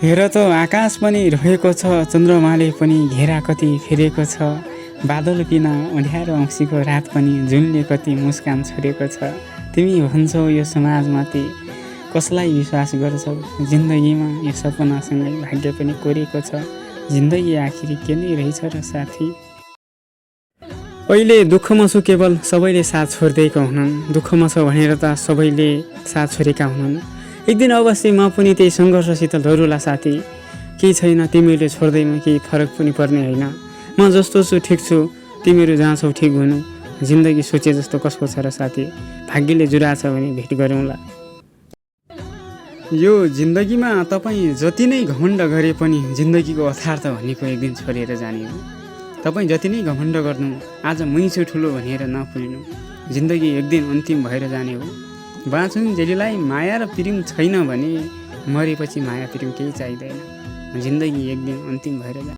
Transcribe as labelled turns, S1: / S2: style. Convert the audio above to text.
S1: हेर त आकाश पनि रहेको छ, चन्द्रमाले पनि घेरा कति फेरेको छ। बादल बिना अँध्यारो औँसीको रात पनि जुनले कति मुस्कान छोडेको छ। तिमी भन्छौ यो समाजमाथि कसलाई विश्वास गर्छौ? जिन्दगीमा यो सपनासँगै भाग्य पनि कोरेको छ। जिन्दगी आखिर के नै रहेछ र साथी। अहिले दुःखमा छु केवल सबैले साथ छोडिदिएका हुनन्। दुःखमा छ भनेर त सबैले साथ छोडेका हुनन्। एक दिन अवश्य म पनि त्यही सङ्घर्षसित लडुला साथी। केही छैन, तिमीहरूले छोड्दैमा केही फरक पनि पर्ने होइन। म जस्तो छु ठिक छु, तिमीहरू जहाँ छौ ठिक हुनु। जिन्दगी सोचे जस्तो कसको छ र साथी। भाग्यले जुराछ भने भेट गरौँला। यो जिन्दगीमा तपाईँ जति नै घमण्ड गरे पनि जिन्दगीको अर्थार्थ भनेको एक दिन छोडेर जाने हो। तपाईँ जति नै घमण्ड गर्नु, आज मै छु ठुलो भनेर नपुग्नु। जिन्दगी एक दिन अन्तिम भएर जाने हो। बाँचुन्जेलीलाई माया र प्रेम छैन भने मरेपछि माया प्रेम केही चाहिँदैन। जिन्दगी एक दिन अन्तिम भएर जाने।